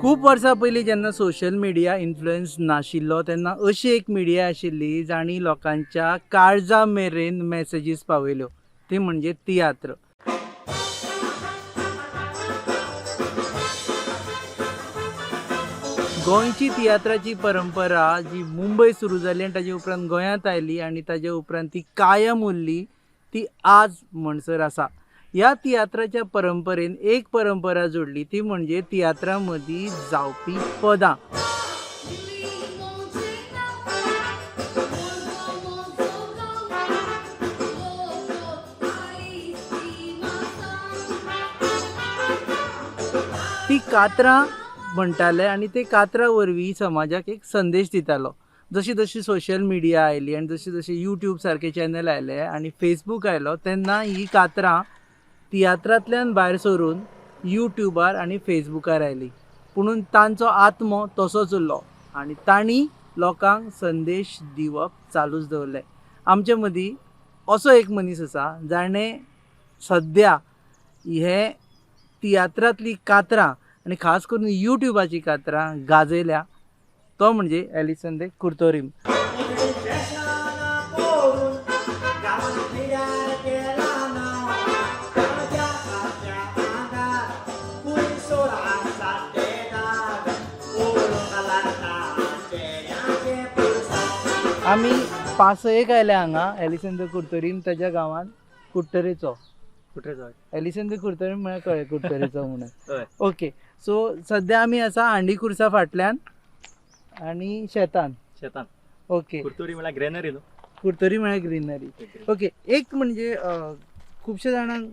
खूब वर्सां पयलीं जेन्ना सोशल मिडिया इन्फ्लुएन्स नाशिल्लो तेन्ना अशी एक मिडिया आशिल्ली जाणी लोकांच्या काळजा मेरेन मॅसेजीस पावयल्यो, ती म्हणजे तियात्र. गोंयची तियात्राची परंपरा जी मुंबय सुरू जाली आनी ताजे उपरांत गोंयांत आयली आनी ताजे उपरांत ती कायम उरली, ती आज म्हणसर आसा. ह्या तियात्राच्या परंपरेन एक परंपरा जोडली ती म्हणजे तियात्रा मदीं जावपी पदां. ती कातरां म्हणटाले आनी ते कातरां वरवीं समाजाक एक संदेश दितालो. जशी जशी सोशल मिडिया आयली आनी जशी जशी यूट्यूब सारके चॅनल आयले आनी फेसबूक आयलो तेन्ना ही कातरां तियात्रांतल्यान भायर सरून यूट्यूबार आनी फेसबुकार आयली. पुणून तांचो आत्मो तसोच उरलो आनी तांणी लोकांक संदेश दिवप चालूच दवरलें. आमचे मदीं असो एक मनीस आसा जाणें सद्या हे तियात्रांतली कातरां आनी खास करून यूट्यूबाची कातरां गाजयल्या, तो म्हणजे एलिसन दे कुर्तोरीम. आमी पासयेक आयल्या हांगा एलिसन दे कुर्तोरीम ताच्या गांवांत, कुडटरेचो. एलिसन दे कुर्तोरीम म्हळ्यार कळ्ळें कुडटरेचो म्हणून. ओके, सो सद्या आमी आसा हांडी कुर्सा फाटल्यान आनी शेतान. शेतान. ओके, कुर्तोरी म्हळ्यार ग्रेनरी न्हू. कुर्तोरी म्हळ्यार ग्रीनरी. ओके, एक म्हणजे खुबशे जाणांक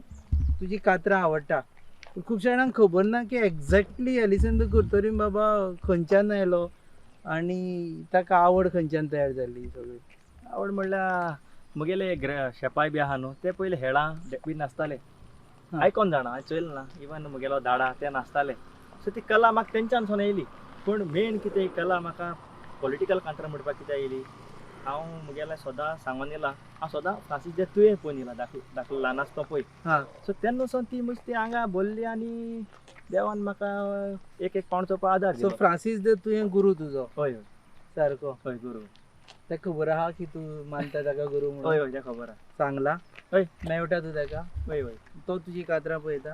तुजी कातरां आवडटा, खुबशे जाणांक खबर ना की एक्झॅक्टली एलिसन दे कुर्तोरीम बाबा खंयच्यान आयलो आनी ताका आवड खंयच्यान तयार जाली सगळी. आवड म्हणल्यार म्हगेले शेपाय बी आहा न्हू, ते पयले हेळां बी नाचताले, आयकोन जाणा हांवें चोयलें ना, इवन म्हगेलो दाडा ते नाचताले. सो ती कला म्हाका तेंच्यानसून येयली. पूण मेन कितें कला म्हाका पॉलिटिकल कांतरां म्हणपाक कित्याक येयली, हांव म्हगेलें सदां सांगून येयलां, हांव सदां फ्रांसीस जे तुवें पळोवन येयलां दाखलो ल्हान आसता पळय. सो तेन्ना सावन ती मस्ती हांगा भरली आनी देवान म्हाका एक एक पावण चोवपाक आदार सो फ्रांसीस दे तुवें गुरू तुजो? हय हय, सारको. हय गुरू. ताका खबर आहा की तूं मानता ताका गुरू म्हणून? हय हय, तेका खबर आहा. सांगला? हय. मेवटा तूं ताका? हय हय. तो तुजी कातरां पळयता?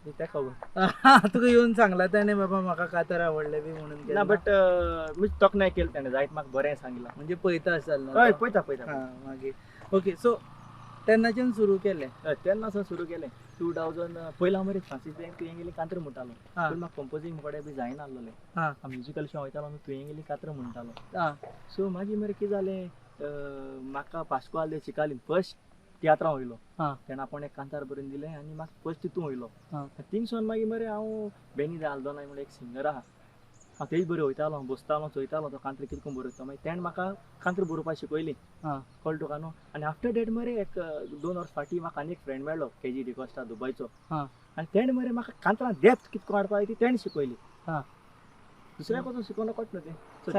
तेका खबर. तुका येवन सांगला ताणें बाबा म्हाका कातर आवडलें बी म्हणून? ना, बट म्हणजे तोखणाय केली ताणें, जायत म्हाका बरें सांगलां. म्हणजे पळयता आसता? हय, पळयता पळयता. हां, मागीर ओके, सो तेन्नाच्यान सुरू केलें? हय, तेन्नाच्यान सुरू केलें. 2000 पयलीं हांव मरे फ्रांसीस दे तुवें गेली कांतरां म्हणटालो, पूण म्हाका कंपोजींग कडेन बी जायना आसलें. हांव म्युजिकल शो वयतालो, तुवें गेली कातरां म्हणटालो. सो मागीर मरे कितें जालें, म्हाका पास्कुआल दे चिकालीन फर्स्ट तियात्रां वयलो, तेणें आपूण एक कांतार बरोवन दिलें आनी म्हाका फर्स्ट तितून वयलो. थिंगसून मागीर मरे हांव बेनी दे आल्दोना म्हणून एक सिंगर आहा, हांव तेज बरें वयतालो, बसतालो, चोयतालो तो कांतरां कितें करून बरयता. मागीर तेणें म्हाका कांतरां बरोवपाक शिकयली, कळ्ळें तुका न्हू. आनी आफ्टर that मरे एक 2 वर्स फाटीं म्हाका आनी एक फ्रेंड मेळ्ळो, केजी डिकोस्टा दुबयचो, आनी तेणें मरे म्हाका कांतरां डेप्थ कितें करून हाडपाक ती तेणें शिकयली. दुसऱ्या कसो शिकोवन कळटा न्हू तें. सो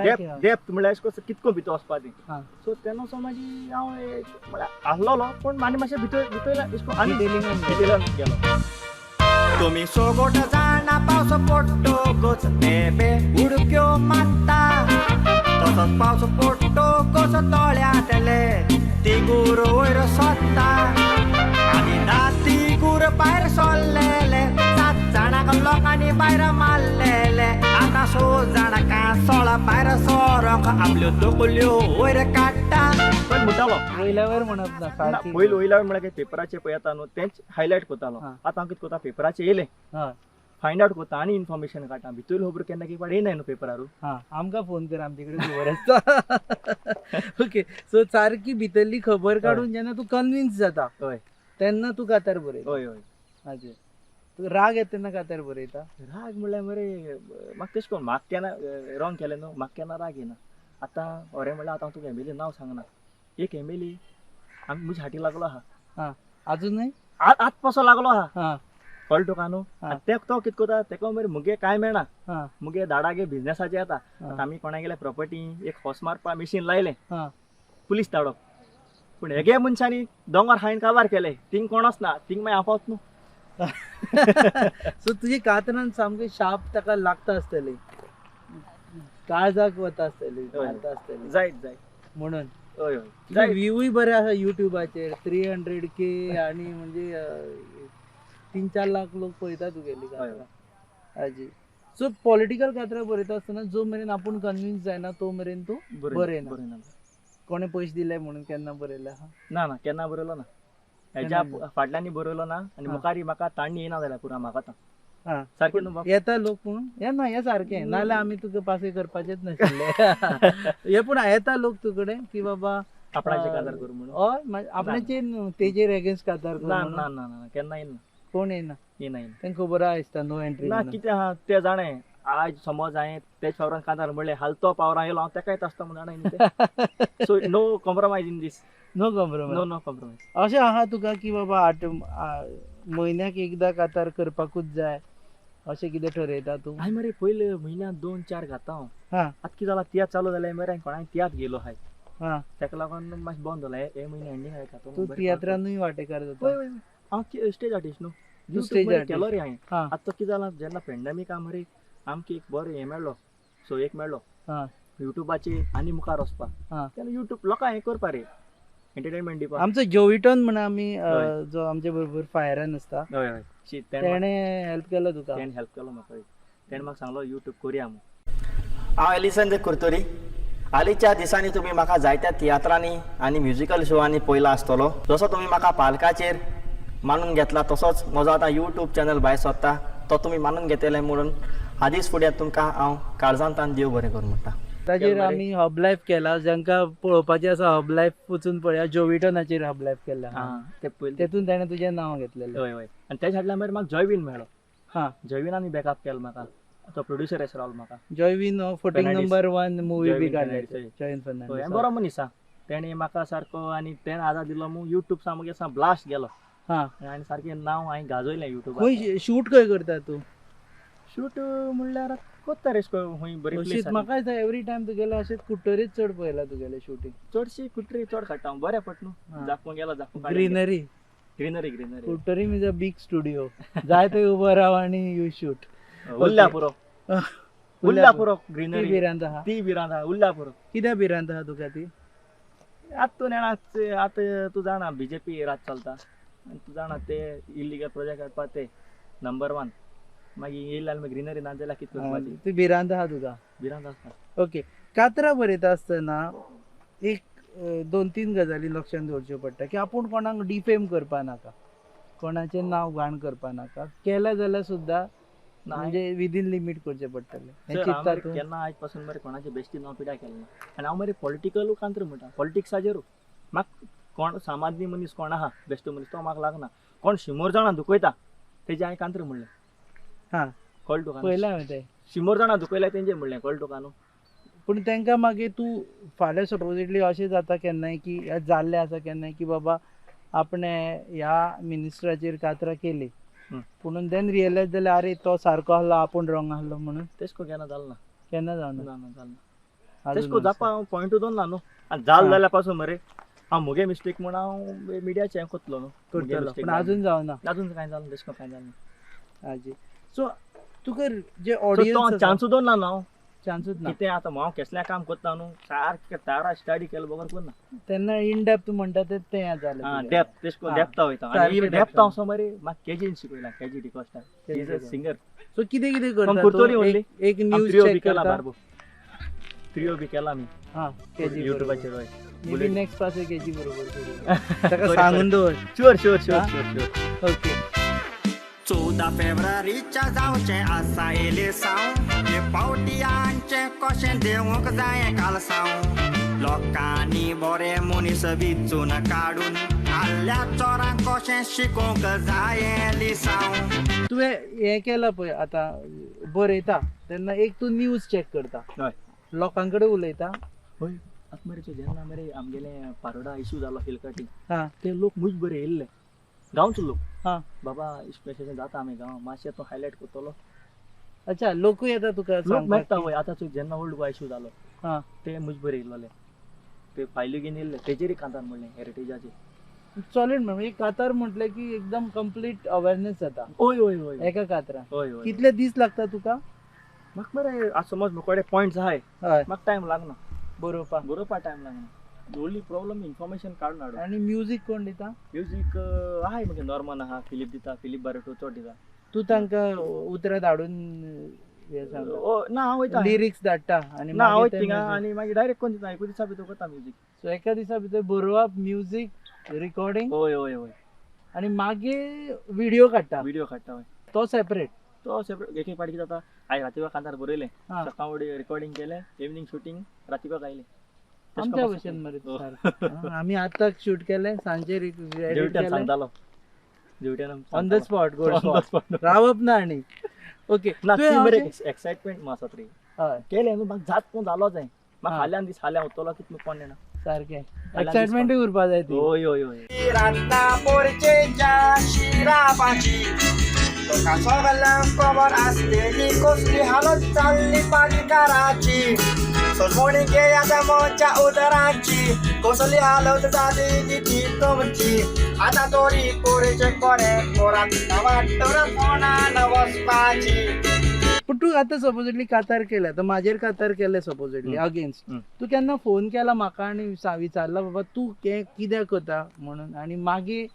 डेप्थ म्हणल्यार अशें कसो कितको भितर वचपा तें. सो तेन्ना सो मागीर हांव म्हळ्यार आसलोलो, पूण आनी मातशें भितर भितर अशें करून आनी डिटेलान गेलो. तुमी सोगोट जाणा पावस पडटकच बेबे उडक्यो मारता, तसोच पावस पडटकच तळ्यांतले तिगूर वयर सरता आनी तिगूर भायर सरलेले 7 जाणांक लोकांनी भायर मारलेले. आतां 6 जाणां कांसोळा भायर सरोंक आपल्यो तकल्यो वयर काडटा. पण म्हणटालो वयल्यावर म्हणप ना, पयलीं वयल्यावर म्हळ्यार पेपराचे पळय येता न्हू तेंच हायलायट करतालो. आतां हांव कितें करता, पेपराचे येयलें फायंड आवट करता आनी इन्फॉर्मेशन काडटा, भितर खबर केन्ना कितें पाट येयना न्हू पेपरार. आमकां फोन कर, आमचे कडेन खबर आसता. ओके, सो सारकी भितरली खबर काडून जेन्ना तूं कन्विन्स जाता तेन्ना तूं कातार बरयता. हय हय. हाजेर तुका राग येता तेन्ना कातार बरयता? राग म्हणल्यार मरे म्हाका तशें करून म्हाका केन्ना रॉंग केलें न्हू, म्हाका केन्ना राग येना. आतां खरें म्हणल्यार आतां हांव तुका एम एल ए नांव सांगना, एक एम एल ए आमी म्हज्या हाटी लागलो आहा. आजुनूय आत पासो लागलो आहा, कळ्ळें तुका न्हू. आनी तो कितें करता, तेका मरे मुगे कांय मेळना, मुगे दाडागे बिजनेसाचे येता. आतां आमी कोणागेले प्रॉपर्टी एक हॉर्स मारपा मिशीन लायलें, पुलीस धाडप, पूण हेगे मनशांनी दोंगर खायन काबार केले, थिंग कोणच ना, थिंग मागीर हांव पावत न्हू. सो तुजे कातरान सामकें शार्प ताका लागता आसतली, काळजाक वता आसतली, मारता आसतली जायत जायत म्हणून. हय हय. व्ह्यूय बरे आसा युट्यूबाचेर, 300K आनी म्हणजे 3-4 लाख लोक पळयता तुगेली कातरां. हाजी सो पॉलिटिकल कातरां बरयता आसतना जो मेरेन आपूण कन्विन्स जायना तो मेरेन तूं बरयना. कोणें पयशे दिले म्हणून केन्ना बरयलें आहा? ना ना, केन्ना बरयलो ना. हेज्या फाटल्यांनी बरयलो ना. आनी मुखार म्हाका ताण्णी येना जाल्यार पुरा म्हाका आतां सारकें न्हू येता लोक पूण येना हें सारकें, नाजाल्यार आमी तुका पासय करपाचेच नाशिल्ले. हे पूण येता लोक तुकडे की बाबा आपणाचे काजार करूं म्हणून? हय, आपणाचे तेजेर एगेन्स्ट काजार करूं? ना ना ना, केन्ना येना. कोण येना? येना येना. तांकां खबर आसा दिसता नो एंट्री ना. कितें आहा तें जाणें, आयज समज हांवें तेच पावरान कांतार म्हणलें, हाल तो पावरान येयलो हांव तेकाय आसता म्हूण जाणा न्ही. So no compromise in this. No compromise. No no compromise. अशें आहा तुका की बाबा 8 म्हयन्याक एकदां कातार करपाकूच जाय अशें कितें ठरयता तूं? हांवें मरे पयले म्हयन्याक 2-4 घाता हांव. आतां कितें जालां, तियात्र चालू जालें मरे, हांवें कोणाक तियात्र घेयलो आहाय, ताका लागून मातशें बंद जालें. हे म्हयने एंडींग हांवें घातलो. तूं तियात्रानूय वांटेकार जाता? हय हय, हांव स्टेज आर्टिस्ट न्हू. स्टेज केलो रे हांवें. आतां कितें जालां, जेन्ना पेंडेमीक आहा मरे आमकां एक बरें हें मेळ्ळो, सो एक मेळ्ळो युट्यूबाचेर आनी मुखार वचपाक. तेन्ना युट्यूब लोकांक हें करपा रे, एंटरटेनमेंट दिवपाक. आमचो जोविटन म्हण आमी जो आमचे बरोबर फायरान आसता, हय हय, तेणें हेल्प केलो तुका? तेणें हेल्प केलो म्हाका, तेणें म्हाका सांगलो युट्यूब करुया म्हूण. हांव एलिसन दे कुर्तोरी. हालींच्या दिसांनी तुमी म्हाका जायत्या तियात्रांनी आनी म्युजिकल शोवांनी पळयला आसतलो. जसो तुमी म्हाका पालकाचेर मानून घेतला तसोच म्हजो आतां युट्यूब चॅनल भायर सोदता, तो तुमी मानून घेतले म्हणून आदींच फुडें तुमकां हांव काळजांतान देव बरें करूं म्हणटा. ताजेर आमी हब लायफ केला, जांकां पळोवपाचें आसा हब लायफ वचून पळया. जोविटनाचेर हब लायफ केला, तेतून ताणें तुजें नांव घेतलेलें. हय हय. आनी तेज्या फाटल्यान मागीर म्हाका जॉयवीन मेळ्ळो. हां, जॉयवीन आनी बॅकअप केलो म्हाका, तो प्रोड्युसर आसा रावलो म्हाका. जॉयवीन 14 नंबर 1 मुवी बी काडले जॉयवीन फर्नांडीस. बरो मनीस आसा, तेणें म्हाका सारको आनी तेणें आदार दिलो म्हूण युट्यूब सामकें ब्लास्ट गेलो. आनी सारकें नांव हांवें गाजयलें युट्यूबार. खंय शूट खंय करता तूं? शूट म्हणल्यार कोत्ता रे खंय बरी प्लेस. म्हाका दिसता एवरी टायम तुगेलें अशेंच कुट्टरीच चड पळयलां तुगेलें शूटिंग. चडशी कुट्टरी चड काडटा हांव, बरें पडटा न्हू, जापूंक गेलो जापूंक. Greenery greenery greenery. Curtorim is a big studio, जाय थंय उबो राव आनी you shoot. उरल्या पुरो, उरल्या पुरो ग्रीनरी. ती भिरांत आहा, ती भिरांत आहा, उरल्या पुरो. कित्याक भिरांत आहा तुका ती? आतां तूं नेणा, आतां तूं जाणा बीजेपी राज चलता आनी तूं जाणा ते इलिगल प्रोजेक्ट काडपा ते नंबर 1. मागीर येयले जाल्यार मागीर ग्रीनरी ना जाल्यार कितें करपाची? ती भिरांत आहा तुका? भिरांत आसता. ओके, कातरां बरयता आसतना एक 2-3 गजाली लक्षांत दवरच्यो पडटा की आपूण कोणाक डिफेम करपा नाका, कोणाचें नांव घाण करपा नाका, केलें जाल्यार सुद्दां म्हणजे विदीन लिमीट करचें पडटलें. हें चिंतता तूं? केन्ना आयज पासून मरे कोणाचे बेश्टी नांव पिड्यार केलें ना. आनी हांव मरे पॉलिटिकलू कांत्र म्हणटा, पॉलिटिक्साचेरू म्हाका कोण सामान्य मनीस कोण आहा बेश्टो मनीस तो म्हाका लागना. कोण 100 जाणां दुखयता तेजें हांवें कांत्र म्हणलें. हां, कळ्ळें तुका? पळयलां हांवें तें. 100 जाणां दुखयल्या तेंचें म्हणलें, कळ्ळें तुका न्हू? पूण तांकां मागीर तूं फाल्यां सपोजिटली अशें जाता केन्नाय की जाल्लें आसा केन्नाय की बाबा आपणें ह्या मिनिस्टराचेर कातरां केली, पूण देन रियलायज जालें आरे तो सारको आहलो आपूण रॉंग आहलो म्हणून? तेश को केन्ना जालें ना. केन्ना जावना? ना ना, जालें ना. तेश को जावपा हांव पॉयंटू दोन ना न्हू. आनी जालें जाल्यार पासून मरे हांव म्हगे मिस्टेक म्हूण हांव मिडियाचें हें करतलो न्हू, करतलो. पूण आजून जावना? आजून कांय जालें, तेश को कांय जालें ना. हाजी सो तुका जे ऑडियन्स चान्सूच दोन ना न्हू हांव, चान्सूच ना. कितें आतां हांव केसलें काम करता न्हू सारकें तारा स्टडी केलें बगर करना. तेन्ना इन डेप्थ म्हणटा तें तें जालें. आं, डेप्थ तेश कोन डेप्थ वयता. आनी डेप्थ हांव सो मरे म्हाका केजीन शिकयला, KG D'Costa is a singer. So कितें कितें करता कुर्तोरी ओन्ली? एक न्यूज चेक करता, बारबो त्रियो बी केला आमी. हां, केजी युट्यूबाचेर. हय, may be next pass KG बरोबर ताका सांगून दवर. Sure sure sure sure sure. Okay. 14 फेब्रुवारीच्या जावचें आसा एलिसांव, हे पावटियांचें कशें देवूंक जायें कालसांव. लोकांनी बरे मनीस विचून काडून आल्ल्या चोरांक कशें शिकोवंक जायें लिसांव. तुवें हें केलां पळय आतां बरयता तेन्ना एक तूं न्यूज चॅक करता, लोकां कडेन उलयता. हय, आतां मरे जेन्ना मरे आमगेलें पारोडा इशू जालो हिल कटींग, ते लोक मुज बरे येयल्ले गांवचो लोक. हां, बाबा इस्पेशल जाता आमी गांव मातशें तो हायलायट करतलो. अच्छा, लोकूय येता तुका लोक मेळटा? वय, आतां जेन्ना ओल्ड गोवा इशू जालो हां, ते मुज बरे येयल्ले, ते फायली घेवन येयल्ले, तेजेरय कांतार म्हणलें हेरिटेजाचेर. सॉलिड म्हणजे कातार म्हटलें की एकदम कंप्लीट अवेरनेस जाता. हय हय हय एका कातरान हय हय. कितले दीस लागता तुका? म्हाका मरे आज समज म्हजे पॉयंट्स आहाय, हय, म्हाका टायम लागना बरोवपाक. बरोवपा टायम लागना. ओनली प्रॉब्लम इन्फॉर्मेशन काडून हाडून. आनी म्युजीक कोण दिता? म्युजीक आहाय मगे, नॉर्मन आहा, फिलीप दिता, फिलीप बारेटो चड दिता. तूं तांकां उतरां धाडून हें सांगता? ना, हांव वयता, लिरिक्स धाडटा आनी ना, हांव वयता थिंगा आनी मागीर डायरेक्ट कोण दिता, एकू दिसा भितर करता म्युजीक. सो एका दिसा भितर बरोवप, म्युजीक, रिकॉर्डिंग. हय हय हय. आनी मागीर व्हिडियो काडटा. व्हिडियो काडटा, हय. तो सेपरेट? तो सेपरेट. एक एक पाटी कितें जाता, हांवें राती कांतार बरयलें, सकाळ रिकॉर्डिंग केलें, इवनींग शुटींग, राती आयलें. आमच्या भशेन मरे सारकें. आमी आतां शूट केलें, सांजे एडिट केलें. सांगतालो ऑन the spot, गोड रावप ना. आनी ओके ना, ती बरें एक्सायटमेंट आसत रे. हय, केलें न्हू, म्हाका जात कोण जालो जाय, म्हाका फाल्यां दीस फाल्यां उरतलो कितलो कोण जाणा. सारकें एक्सायटमेंटूय उरपा जाय ती. हय हय हय. रातनापोरचेच्या शिरापाची लोकां सगल्यांक खबर आसतली कसली हालत जाल्ली पालिकाराची. सोडमोणी घेयात मोच्या उदराची कसली हालत जाली ती तुमची. आतां तरी पोरेचे कोरे कोरात वाटोर फोनान वचपाची. पूण तूं आतां सपोजिटली कातार केल्या, आतां म्हाजेर कातार केलें सपोजिटली अगेन्स्ट, तूं केन्ना फोन केला म्हाका आनी विचारला बाबा तूं हें कित्याक करता म्हणून, आनी मागीर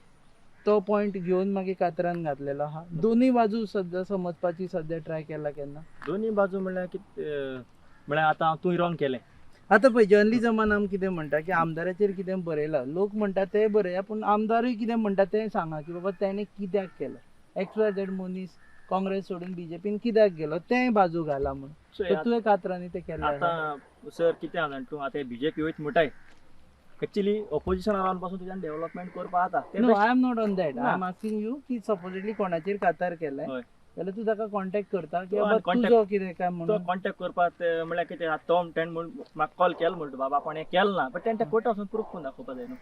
तो पॉयंट घेवन मागीर कातरान घातलेलो आहा? दोनूय बाजू सद्या समजपाची सद्या ट्राय केला केन्ना? दोनूय बाजू म्हणल्यार कितें म्हळ्यार आतां तूं रॉंग केलें. आतां पळय जर्नलिजमान आमी कितें म्हणटा की आमदाराचेर कितें बरयलां, लोक म्हणटा तें बरया, पूण आमदारूय कितें म्हणटा तें सांगा की बाबा तेणें कित्याक केलें, एक्स वाय झेड मनीस काँग्रेस सोडून बीजेपीन कित्याक गेलो तें बाजू घाला म्हूण. तुवें कातरांनी तें केलें. आतां सर कितें आसा तूं आतां बीजेपी वयत म्हणटाय, एक्चुअली ऑपोजिशन रावन पासून तुज्यान डेव्हलपमेंट करपा जाता. No, I am not on that. I am asking you की सपोजिटली कोणाचेर कातार केलें जाल्यार तूं ताका कॉन्टेक्ट करता की बाबा तुजो कितें काय म्हणून? तो कॉन्टेक्ट करपाक म्हणल्यार कितें, तो तेणें म्हूण म्हाका कॉल केलो म्हणटा बाबा आपण हें केलें ना, बट तेणें तें कोर्टा वचून प्रूफ करून दाखोवपा जाय न्हू.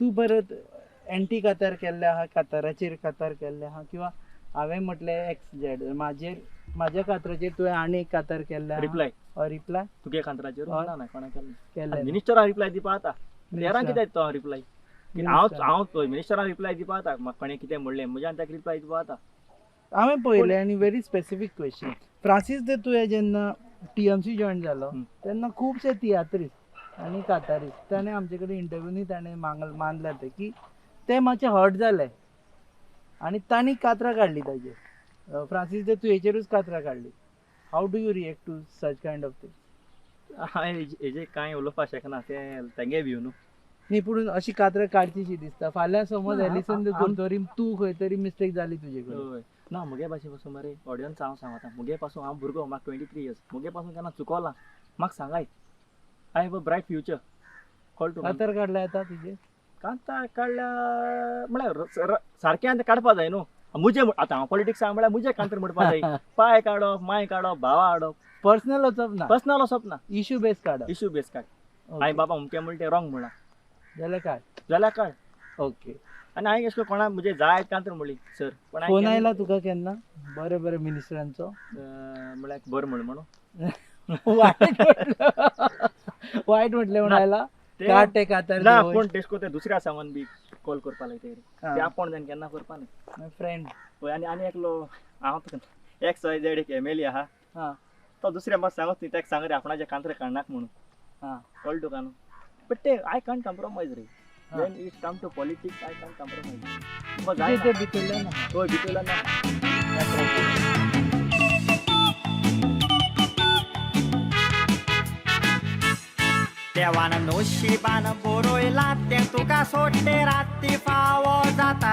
तूं परत एंटी कातार केल्ले आहा, काताराचेर कातार केल्ले आहा, किंवा हांवें म्हटलें एक्स झेड म्हाजेर म्हाज्या कातराचेर तुवें आनी एक कातार केल्लें? रिप्लाय रिप्लाय तुगे कातराचेर ना ना कोणा केलें. मिनिस्टराक रिप्लाय दिवपा जाता, हेरांक कितें दिता हांव रिप्लाय? हांव हांव मिनिस्टराक रिप्लाय दिवपा जाता, म्हाका कोणें कितें म्हणलें म्हज्यान ताका रिप्लाय दिवपा जाता. हांवें पळयलें. आनी व्हेरी स्पेसिफीक क्वेश्चन, फ्रांसीस दे तुवें जेन्ना टीएमसी जॉयन जालो तेन्ना खुबशे तियात्रीस्त आनी कातारीस्त ताणें आमचे कडेन इंटरव्यूनी ताणें मानलें तें की ते मातशे हर्ट जाले आनी तांणी कातरां काडली ताजेर. फ्रांसीस दे तुयेचेरूच कातरां काडली. How do you react to such kind of thing? हांवें हेजे कांय उलोवपाक शकना, तें तेंगे व्यू न्हू. न्ही, पूण अशी कातरां काडची शी दिसता. फाल्यां समज एलिसन तरी तूं खंय तरी मिस्टेक जाली तुजे कडेन. ना, म्हगे भाशे पासून मरे ऑडियन्स हांव सांगता, म्हगे पासून हांव भुरगो, म्हाका 23 इयर्स, म्हगे पासून केन्ना चुकोला म्हाका सांगाय. I have a bright future. कळ तुका? कातर काडल्या आतां तुजे? कांतार काडल्या म्हळ्यार सारकें आनी काडपा जाय न्हू. म्हजें आतां हांव पॉलिटिक्स म्हळ्यार म्हजें कांतर म्हणपा जाय, पांय काडप, माय काडप, भावा हाडप. पर्सनल वचप ना, पर्सनल वचप ना, इशू बेस काडप. इशू बेस काड. हांवें बाबा अमकें म्हणलें तें रॉंग म्हणलां जाल्यार काड, जाल्यार काड. ओके. आनी हांवें अशें कोणा म्हजें जायत कांतर म्हणली सर. पण फोन आयला तुका केन्ना बरें बरें मिनिस्टरांचो? म्हळ्यार बरें म्हणून म्हणून वायट वायट म्हटलें म्हूण आयला? काड ते कातर ना, पूण तेश कोन्न ते दुसऱ्या सांगून बी कॉल करपा लायता ते आपूण जावन केन्ना करपा न्हय फ्रेंड. हय. आनी आनी एकलो हांव तुका एक्स वाय झेड एक एम एल ए आहा, तो दुसऱ्या म्हाका सांगत न्ही, ताका सांग रे आपणाचे कांतर काडनाक म्हणून. कळ्ळें तुका न्हू? बट ते I can't compromise रे. When it come to politics I can't compromise. ते भितरल्यान? हय, भितरल्यान ना. देवान नशिबान बरयलां तें तुका सोडटे राती फावो जाता.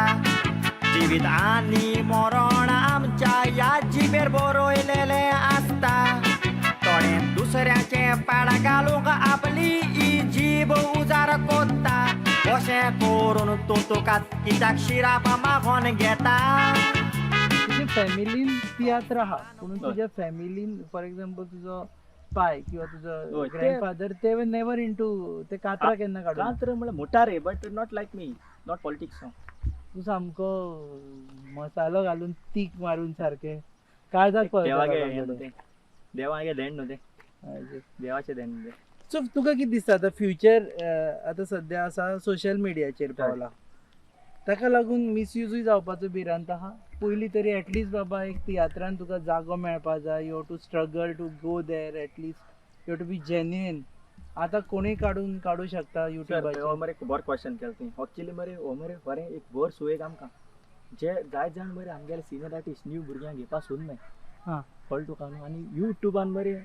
जिवीत आनी मरण आमच्या ह्या जिबेर बरयलेलें आसता. थोडें दुसऱ्याचें पाड घालूंक आपली ही जीब उजार कोत्ता. अशें करून तूं तुका कित्याक शिराप मागोन घेता. तुज्या फॅमिलीन तियात्र आहा, पूण तुज्या फॅमिलीन फॉर एग्जाम्पल तुजो पाय किंवा तुजो ग्रँडफादर ते नेवर इंटू ते कातरां केन्ना काडूंक? कातरां म्हळ्यार मोटा रे, but not like me, not politics. तूं सामको मसालो घालून तीख मारून सारकें काळजाक पळयता. देवागे देण न्हू तें, देवाचें देण न्हू तें. सो तुका कितें दिसता आतां फ्युचर आतां सद्या आसा सोशल मिडियाचेर पावला, ताका लागून मिसयुजूय जावपाचो भिरांत आहा. पयलीं तरी एटलिस्ट बाबा एक तियात्रान तुका जागो मेळपा जाय, you have to struggle to go there, at least you have to be genuine. आतां कोणूय काडून काडूं शकता युट्यूबाचेर. हो मरे बरें क्वेश्चन केलें तुवें. एक्चुली मरे हो मरे बरें एक बरो सुवेग आमकां जे जायत जाण मरे आमगेले सिनियर आर्टिस्ट न्यू भुरग्यांक घेवपा सोदनाय. कळ्ळें तुका न्हू. आनी युट्यूबान मरे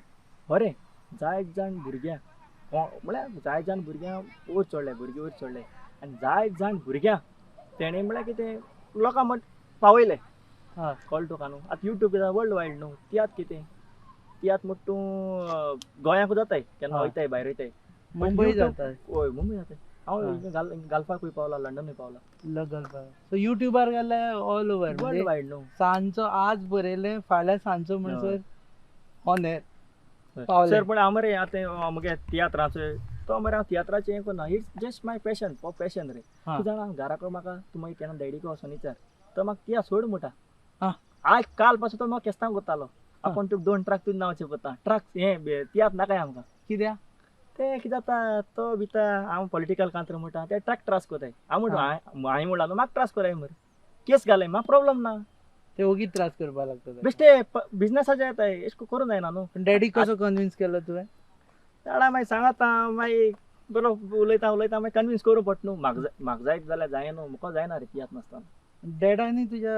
बरें जायत जाण भुरग्यांक म्हळ्यार जायत जाण भुरग्यांक वयर चडले, भुरगे वयर चडले आनी जायत जाण भुरग्यांक तेणें म्हळ्यार कितें लोकां म्हण पावयले. कळ्ळें तुका न्हू. आतां युट्यूब कितें वर्ल्ड वायड न्हू, तियात्र कितें तियात्र म्हूण तूं गोंयाकूच जाताय, केन्ना वयताय भायर वयताय, मुंबय जाता. हय मुंबय जाताय. हांव गाल्फाकूय पावला, लंडनूय पावला. गल्फाक. सो युट्यूबार घाल्यार ऑल ओवर वर्ल्ड वायड न्हू. सांजचो आज बरयलें फाल्यां सांजचो म्हणसर ऑन एअर पावलें. सर पूण हांव मरे आतां म्हगे तियात्राचो तो मरे हांव तियात्राचें हें करना, it's just my passion, हो पॅशन रे. तूं जाणा घराक म्हाका तूं मागीर केन्ना डॅडीक वचोन विचार, तो म्हाका तियात्र सोड म्हणटा. आज काल पासून तो म्हाका केस्तांव करतालो, आपूण तुका 2 ट्रक तुजें नांव चिपता, ट्रक हें तियात्र नाकाय आमकां. कित्याक तें कितें जाता तो भिता हांव पॉलिटिकल कांत्र म्हणटा, ते ट्रक त्रास कोताय. हांव म्हणटा हांवें म्हणलां न्हू म्हाका त्रास कोराय मरे, केस घालय म्हाका प्रॉब्लम ना. ते ओगीच त्रास करपाक लागता. बेश्टे बिजनसाचे येताय, एशें करूं जायना न्हू. पण डॅडीक कसो कन्विन्स केलो तुवें? डॅडा मागीर सांगता, मागीर बरो उलयता उलयता मागीर कन्विन्स करूं पडटा न्हू. म्हाका जायत जाल्यार जाय न्हू, म्हाका जायना रे तियात्र नासतना. डॅडानी तुज्या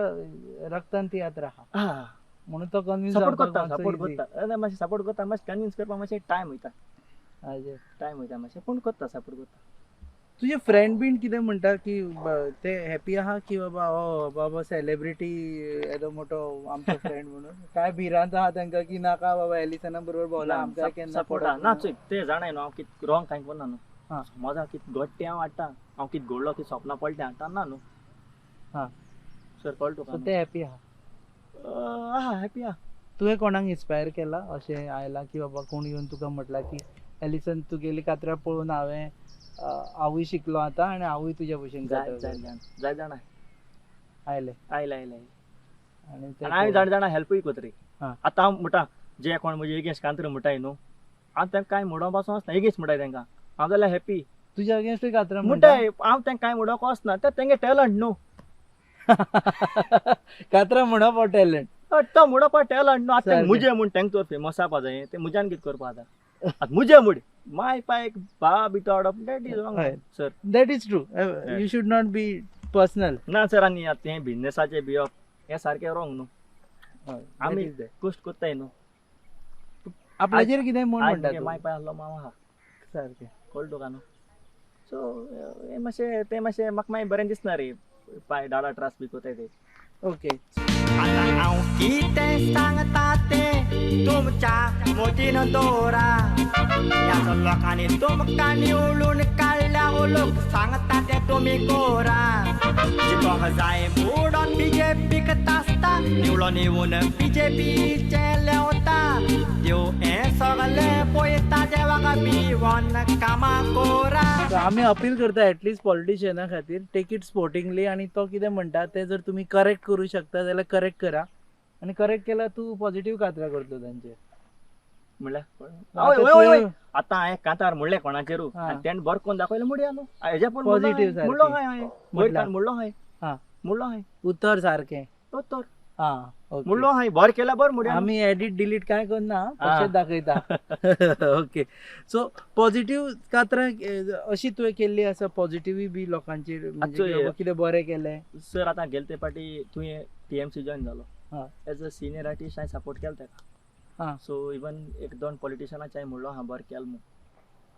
रक्तान तियात्र आहा म्हणून तो कन्विन्स सपोर्ट करता, सपोर्ट करता, मातशें सपोर्ट करता, मातशें कन्विन्स करपाक मातशें टायम वयता, टायम वयता मातशें, पूण करता सपोर्ट करता. तुजे फ्रेंड बीन कितें म्हणटा की ते हॅपी आहा की बाबा हो बाबा सेलिब्रिटी येदो मोठो आमचो फ्रेंड म्हणून, काय भिरांत आहा तांकां की नाका बाबा एलिसना बरोबर भोंवला आमकां केन्ना सपोर्ट आहा ना. चोय ते जाणाय न्हू हांव कितें रॉंग कांय करना न्हू, समज हांव कितें घडटें हांव हाडटा, हांव कितें घडलो कितें सपनां पडलें हाडटा ना न्हू. सर कळ्ळें तुका? ते हॅपी आहा? आहा हॅपी आहा. तुवें कोणाक इन्स्पायर केला अशें आयलां की बाबा कोण येवन तुका म्हटलां की एलिसन तुगेली कातरां पळोवन हांवें हांवूय शिकलो आतां आनी हांवूय तुज्या भशेन जाय जाणां आयले आयले आयले आनी हांवें जाण जाणां हेल्पूय कोत रे. आतां हांव म्हणटा जे कोण म्हजे एगेन्स्ट कांत्र म्हणटाय न्हू, हांव तांकां कांय म्हणोवपा पासून वचना, एगेन्स्ट म्हणटाय तांकां, हांव जाल्यार हॅपी. तुज्या अगेन्स्टूय कातरां म्हणटाय, हांव तांकां कांय म्हणोवंक वचना, ते तेंगे टॅलंट न्हू. कातरां म्हणप हो टॅलंट, तो म्हणोवपा टॅलंट न्हू. आतां मुजे म्हूण तांकां तर फेमस जावपा जाय, ते मुज्यान कितें करपा आतां, आतां मुजे म्हूण माय पायक बा बितो हाडप, that is wrong sir. That is true, you should not be personal. ना सर, आनी आतां हें बिजनेसाचें बिवप हें सारकें रोंग न्हू. आमी कश्ट कोत्ताय न्हू आपल्याचेर कितें म्हूण म्हणटा. माय पाय आहलो मामा आहा सारकें, कळ्ळें तुका न्हू. सो हें मातशें तें मातशें म्हाका मागीर बरें दिसना रे, पाय डाडा त्रास बी कोताय ते. ओके आतां हांव कितें सांगता तें तुमच्या मोतीन दवरा, ह्या लोकांनी तुमकां निवळून काडल्या लोक सांगता तें तुमी कोरा. जिकोंक जाय म्हणून बीजेपीक तासता, निवळून येवन बीजेपीचें लेवता, देव हें सगलें पळयता देवाक भिवन कामां कोरा. आमी अपील करता एटलिस्ट पॉलिटिशियना खातीर, टेक it स्पोर्टिंगली, आनी तो कितें म्हणटा तें जर तुमी करेक्ट करूं शकता जाल्यार करेक्ट करा, आनी करेक्ट केल्यार तूं पॉझिटिव्ह कातरां करतलो तांचेर. म्हणल्यार आतां हांवें कांतार म्हणलें कोणाचेरू आनी तेणें बरें करून दाखयलें म्हणया न्हू, हेज्या पूण पॉझिटिव्ह म्हणलो हांवें, म्हणलो हांवें, म्हणलो हांवें उतर सारकें उतर म्हणलो हांवें, बरें केल्यार बरें म्हणया. आमी एडिट डिलीट कांय करना, तशेंच दाखयता. ओके, सो पॉझिटिव्ह कातरां अशी तुवें केल्ली आसा, पॉझिटिव्हय बी लोकांचेर म्हणजे कितें बरें केलें? सर आतां गेले ते फावटी तुवें टीएमसी जॉयन जालो, एज अ सिनियर आर्टिस्ट हांवें सपोर्ट केलो ताका. सो इवन एक दोन पॉलिटिशनाचे हांवें म्हणलो हां बरें केलें म्हूण.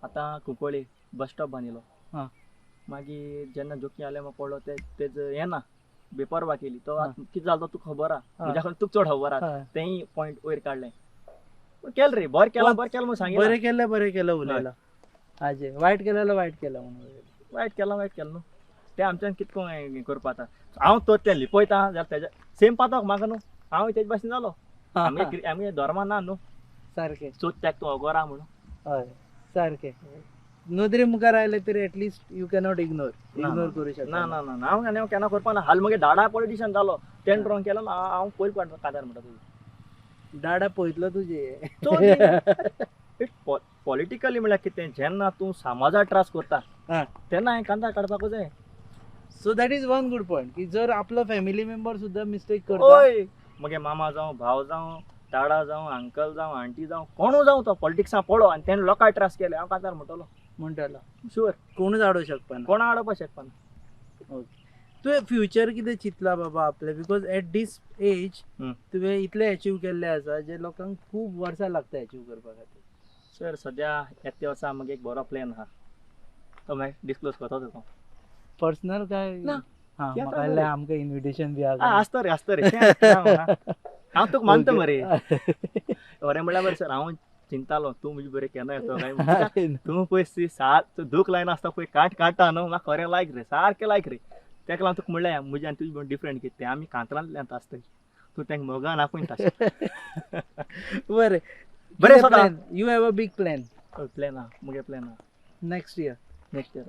आतां कुंकळी बस स्टॉप बांदिलो, मागीर जेन्ना जोकी आले म्हाका पडलो तेज हें ना बेपरवा केली, तो कितें जालो तुका खबर आहा, म्हज्या कडल्यान तुका चड खबर आहा, तेंय पॉयंट वयर काडलें. पूण केलें रे, बरें केलां बरें केलें म्हूण सांगिल्लें, बरें केलें बरें केलें उलयलां, हाजें वायट केलें जाल्यार वायट केलां म्हणून, वायट केलां वायट केलें न्हू. तें आमच्यान कितें करून हें करपा आतां, हांव तर तें लिपयता जाल्यार तेज्या सेम पातक म्हाका न्हू, हांव तेजे भाशेन जालो. आमगे धर्मा ना न्हू सारकें, चोत तेका तूं अगोरा म्हणून. हय सारकें, नदरे मुखार आयले तरी at least you cannot ignore, ignore करूं शकता. ना ना ना, हांव आनी हांव केन्ना करपा ना. हाल मगे डाडा पॉलिटिशियन जालो, तेणें रॉंग केलो ना, हांव पयलीं कांतार म्हणटा तुजें डाडा पळयतलो तुजें. पॉलिटिकली म्हणल्यार कितें, जेन्ना तूं समाजा त्रास करता तेन्ना हांवें कांतार काडपाकूच जाय. So that is one good point की जर आपलो फॅमिली मेंबर सुद्दां मिस्टेक करता. हय, मगे मामा जावं, भाव जावं, दादा जावं, अंकल जावं, आंटी जावं, कोणू जावं तो पॉलिटिक्सां पडो आनी तेणें लोकांक त्रास केले, हांव कांतार म्हणटलो. म्हणटलो. शुअर. कोणूच आडोवंक शकपाना. कोणा आडोवपाक शकपाना. ओके, तुवें फ्युचर कितें चिंतलां बाबा आपलें? Because at these age तुवें इतलें एचीव केल्लें आसा जे लोकांक खूब वर्सां लागता एचीव करपा खातीर. सर सद्या येता वर्सा म्हगे एक बरो प्लॅन आहा, तो मागीर डिस्क्लोज करता तुका. पर्सनल काय ना. हां, म्हाका कळ्ळें, आमकां इन्विटेशन बी आसा. आसता रे, आसता रे, हांव तुका मानता मरे. खरें म्हणल्यार बरें सर, हांव चिंतालो तूं म्हजे बरें केन्ना येतो काय. तूं पळय सात दूख लायना आसता पळय, काट काडटा न्हू, म्हाका खरें लायक रे, सारकें लायक रे. तेका लागून तुका म्हणलें म्हजें आनी तुजें डिफरंट कितें, तें आमी कांतरांतल्यान आसता, तूं तांकां मोगान आपोवन आसता. बरें बरें सदां. You have a big plan. Plan आहा, म्हगे प्लॅन आहा. Next year. Next year.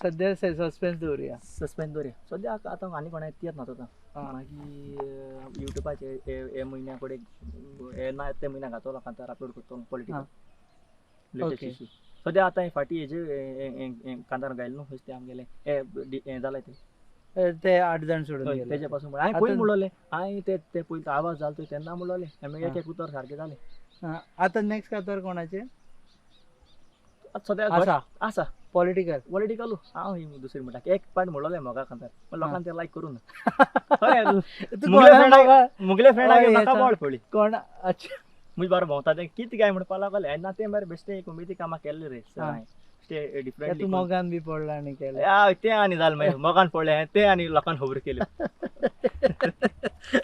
सद्या सस्पेन्स दवरुया. सस्पेन्स दवरुया सद्या. आतां आनी कोणाक तियात्र नात आतां. मागीर युट्यूबाचेर हे म्हयन्या कडेन हे ना ते म्हयन्या घातलो कांतार अपलोड करतलो पॉलिटिकल लेटेस्ट इशू. सद्या आतां फाटीं हेजे कांतार गायलें न्हू ते आमगेलें हें जालें तें, ते 8 जाण सोडून गेले तेजे पासून. हांवें पयलीं म्हणलोलें, हांवें ते पयलीं आवाज जालो तो तेन्ना म्हणलोलें, मागीर एक एक उतर सारकें जालें. आतां नेक्स्ट कांतार कोणाचें सद्या आसा? पॉलिटिकल. पॉलिटिकल हांव दुसरी म्हणटा एक पार्ट म्हणलोलें मोगा कांतार, पण लोकांक ते लायक करूं ना. मुगले फ्रेंड म्हाका बोळ पडली कोण. अच्छा, म्हजे बारा भोंवता तें कितें काय म्हणपाक लागले ना, तें मरे बेश्टें एक उमेदी कामां केल्लें रे सर. हांवें डिफरंट तूं मोगान बी पडला आनी केलें तें आनी जालें, मागीर मोगान पडलें तें आनी लोकांक खबर केल्यो.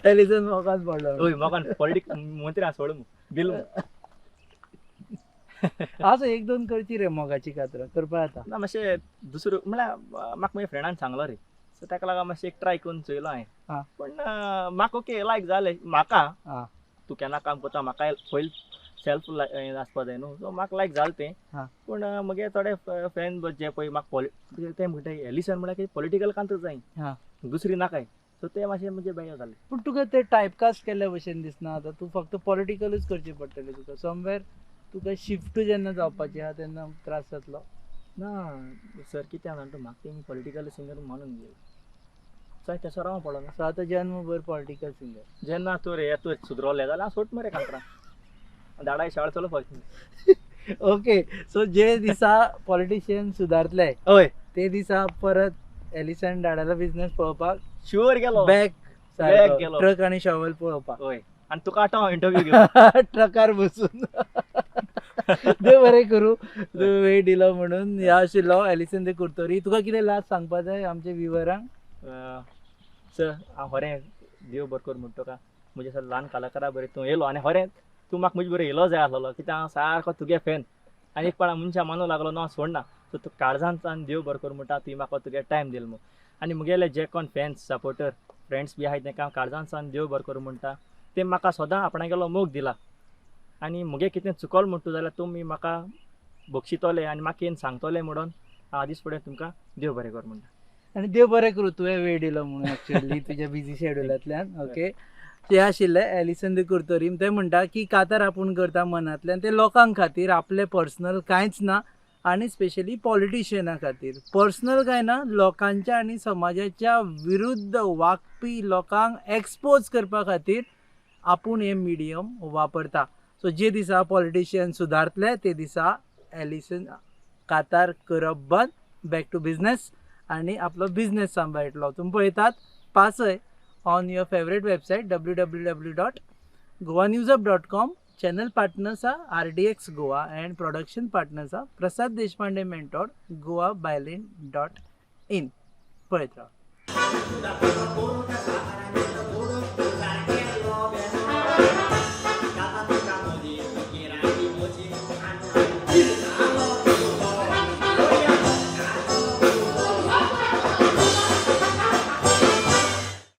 एलिसन मोगान पडलो. हय, मोगान पॉलिटिक्स मंत्री आसा सोड दिल. आसा एक दोन करची रे मोगाची कातरां करपा जाता ना. मातशें दुसरो म्हळ्यार म्हाका म्हज्या फ्रेंडान सांगलो रे, सो ताका लागून मातशें एक ट्राय करून चोयलो हांवें, पूण म्हाका ओके लायक जालें म्हाका. तूं केन्ना काम करता म्हाका पयलीं सेल्फ आसपा जाय न्हू, सो म्हाका लायक जालें तें. पूण म्हगे थोडे फॅन जे पळय म्हाका ते म्हणटा एलिसन म्हळ्यार कितें पॉलिटिकल कांतर जाय, दुसरी नाकाय. सो ते मातशें म्हणजे बेजार जालें. पूण तुका ते टायपकास्ट केल्ल्या भशेन दिसना आतां, तूं फक्त पॉलिटिकलूच करचें पडटलें तुका. समवेर तुका शिफ्ट जेन्ना जावपाचें आहा तेन्ना त्रास जातलो ना सर. कितें जाणा तूं, म्हाका तेमी पॉलिटिकल सिंगर मानून गेले, सो तसो राव पडना. सो आतां जन्मभर पॉलिटिकल सिंगर. जेन्ना तूं रे तूं सुदरोलें जाल्यार सोड मरे कांतरां, दाडाय शाळा चलोवपाची. ओके, सो जे दिसा पॉलिटिशियन सुदारतले हय ते दिसा परत एलिसन डाडालो बिजनेस पळोवपाक शुअर गेलो, बॅक गेलो, ट्रक आनी शॉवेल पळोवपाक. हय, आनी तुका आतां हांव इंटरव्यू घेवं ट्रकार बसून. देव बरें करूं, तूं वेळ दिलो म्हणून. ह्या आशिल्लो एलिसन दे कुर्तोरी. तुका कितें लास्ट सांगपा जाय आमच्या व्युवरांक? सर हांव खरें देव बरें करूं म्हणटा तुका, म्हजे सर ल्हान कलाकारा बरें तूं येयलो आनी खरें तूं म्हाका म्हजे बरें येयलो जाय आसलेलो, कित्याक हांव सारको तुगे फॅन आनी एक पाड मनशां मानूंक लागलो ना सोडना. सो तूं काळजान देव बरें करूं म्हणटा, तुवें म्हाका तुगे टायम दिलो म्हूण. आनी म्हगेले जे कोण फॅन्स सपोर्टर फ्रेंड्स बी आहाय तेंकां हांव काळजान देव बरें करूं म्हणटा, ते म्हाका सदां आपणागेलो मोग दिला आनी म्हगे कितें चुकल म्हणटा जाल्यार तुमी म्हाका बक्षितले आनी म्हाका येवन सांगतले म्हणून हांव आदींच फुडें तुमकां देव बरें कर म्हणटा. आनी देव बरें करूं तुवें वेळ दिलो म्हणून एक्चुअली तुज्या बिजी शेड्युलांतल्यान. ओके, ते आशिल्ले एलिसन दे कुर्तोरी. ते म्हणटा की कातार आपूण करता मनांतल्यान, ते लोकांक खातीर, आपलें पर्सनल कांयच ना आनी स्पेशली पॉलिटिशियना खातीर पर्सनल कांय ना, लोकांच्या आनी समाजाच्या विरुद्ध वागपी लोकांक एक्सपोज करपा खातीर आपूण हें मिडियम वापरता. सो जे दिसा पॉलिटिशियन सुदारतले ते दिसा एलिसन कातार करप बंद, बॅक टू बिजनेस आनी आपलो बिजनेस सांबाळटलो. तुमी पळयतात पासय on your favourite website www.goanewsup.com. Channel partners are RDX Goa and production partners are Prasad Deshpande mentor goabyline.in. पळयत राव.